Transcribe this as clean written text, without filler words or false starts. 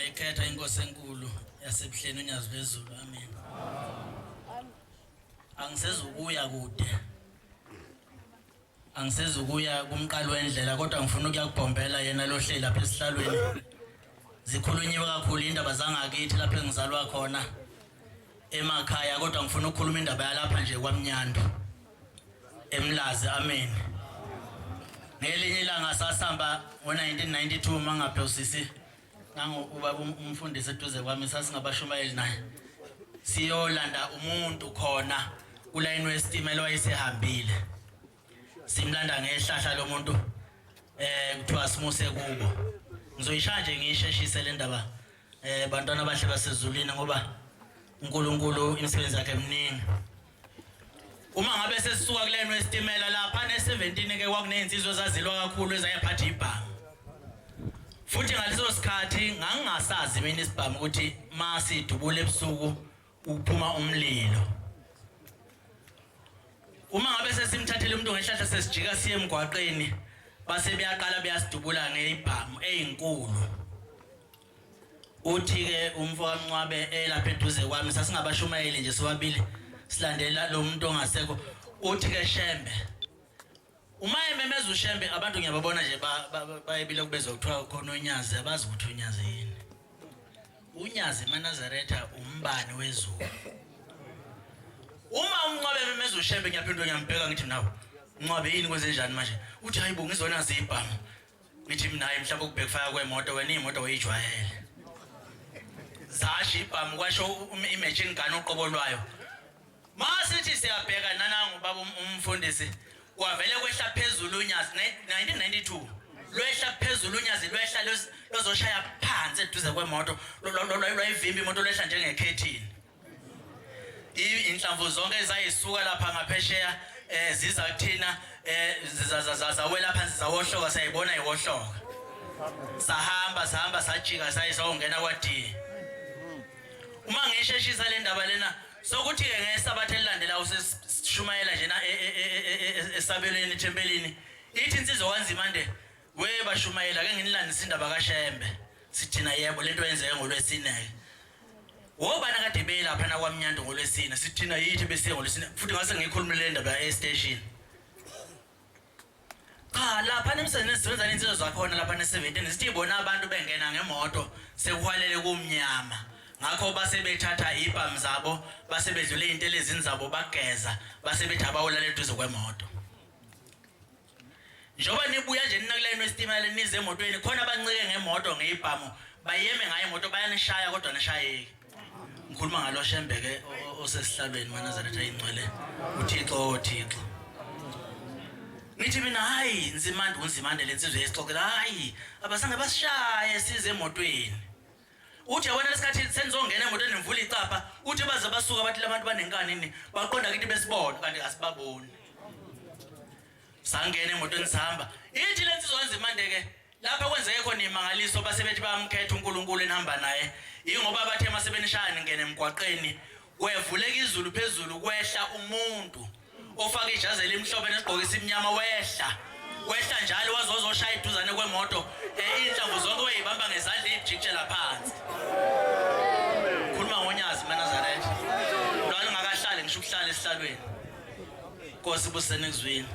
Ngiyayikhetha inkosi enkulu yasebuhleni unyazi lwezulu. Amen. Angisezukuya kude. Angisezukuya kumqali wendlela kodwa ngifuna ukuya kubhombela yena lohleli lapha esihlalweni. Zikhulunyiwe kakhulu indaba zangakithi lapha engizalwa khona emakhaya kodwa ngifuna ukukhuluma indaba yalapha nje kwaMnyandu. Emlazi. Amen. Ngelinye ilanga sasihamba ngo-1992 mangaphe usisi nangu ubaba umfundisi eduze kwami sasingabashumayeli naye siyolanda umuntu khona kulayini wesitimela wayesehambile simlanda ngehlahla lomuntu eh kuthiwa simuse kubo ngizoyishaya nje ngiyisheshise le ndaba eh bantwana abahle basezulwini ngoba uNkulunkulu imisebenzi yakhe eminingi uma ngabe sesisuka kuleno esitimela lapha ne-17 ke kwakunezinsizwa ezazilwa kakhulu ezayephatha ibhamu futhi ngaleso sikhathi ngangingasazi mina isibhamu ukuthi masidubula ebusuku uphuma umlilo uma ngabe sesimthathele umuntu ngehlahla sesijika siye emgwaqeni base beyaqala beyasidubula ngeyibhamu eyinkulu uthi-ke umfo kaMncwabe elapha eduze kwami sasingabashumayeli nje sobabili silandela lo muntu ongasekho uthi-ke shembe uma ememeza ushembe abantu ngiyababona nje bayebile kubezwa kuthiwa khona unyazi abazi ukuthi unyazi yini unyazi emanazaretha umbani wezulu uma umncwabe ememeza ushembe ngiyaphinda ngiyambheka ngithi nawe mncwabe yini kwenzenjani manje uthi hayi bo ngizona zibhamu ngithi mina hayi mhlawumbe ukubhekufaya kwemoto wena imoto uyijwayele zasho ibhamu kwasho imagine gun uqobo lwayo masithi siyabheka nanangu baba um-, umfundisi kwavele kwehla phezulu unyazi 1992 lwehla phezulu unyazi lwehla lozoshaya phansi eduze kwemoto lwayivimba imoto lwehla njengekhethini inhlamvu zonke ezayisuka lapha ngaphesheya eh ziza kuthina eh zawela phansi zawohloka sayibona iwohloka sahamba sahamba sajika saye sawungena kwa-D uma ngisheshisa le ndaba lena sokuthi ke ngesabatha elilandela usesishumayela njena e, e, e, esabelweni ethempelini ithi insizwa kanzimande we bashumayela ke nginilandisa indaba kaShembe sithina yebo lento yenzeke ngolwesine wobani kade belapha na kwamnyandu ngolwesine sithina yithi besiye ngolwesine futhi ngase ngikhulumile le ndaba e-station cha lapha nemsebenzini esisebenza nensizwa zakhona lapha ne-17 sithi ibona abantu bengena ngemoto sekuhwalele kumnyama ngakho base bethatha ibhamu zabo base bedlule iy'ntelezini zabo bageza base bethi abawulala eduze kwemoto njengoba nibuya nje nina kulayini wesitimela nize emotweni khona abancike ngemoto ngeyibhamu bayeme ngayo imoto bayanishaya kodwa nishayeki ngikhuluma ngalo shembeke osesihlalweni manazaretha ingcwele uthixo othixo ngithi mina hayi nzimande unzimande lensizwe yesixoxela hayi abasange basishaye size emotweni uthi yabona lesikhathi senizongena emotweni nimvula icapha uthi baze basuka bathi labantu banenkani ni baqonda kithi besibona kanti asibaboni sangena emotweni sihamba ithi le nsizwa nzimande-ke lapha kwenzeke khona imangaliso base bethi bayamkhetha uNkulunkulu enihamba naye ingoba bathe masebenishaya ningene emgwaqeni kwevuleka izulu phezulu kwehla umuntu ofake ijazi elimhlophe nesigqoko esimnyama wehla wehla njalo wazozoshaya iduzane kwemoto eh, iy'nhlamvu zonke weyibamba ngezandla iy'jikijela phansi khuluma ngonyazi manazaretha lwalungakahlali ngisho ukuhlala esihlalweni nkosi busene kuzwini.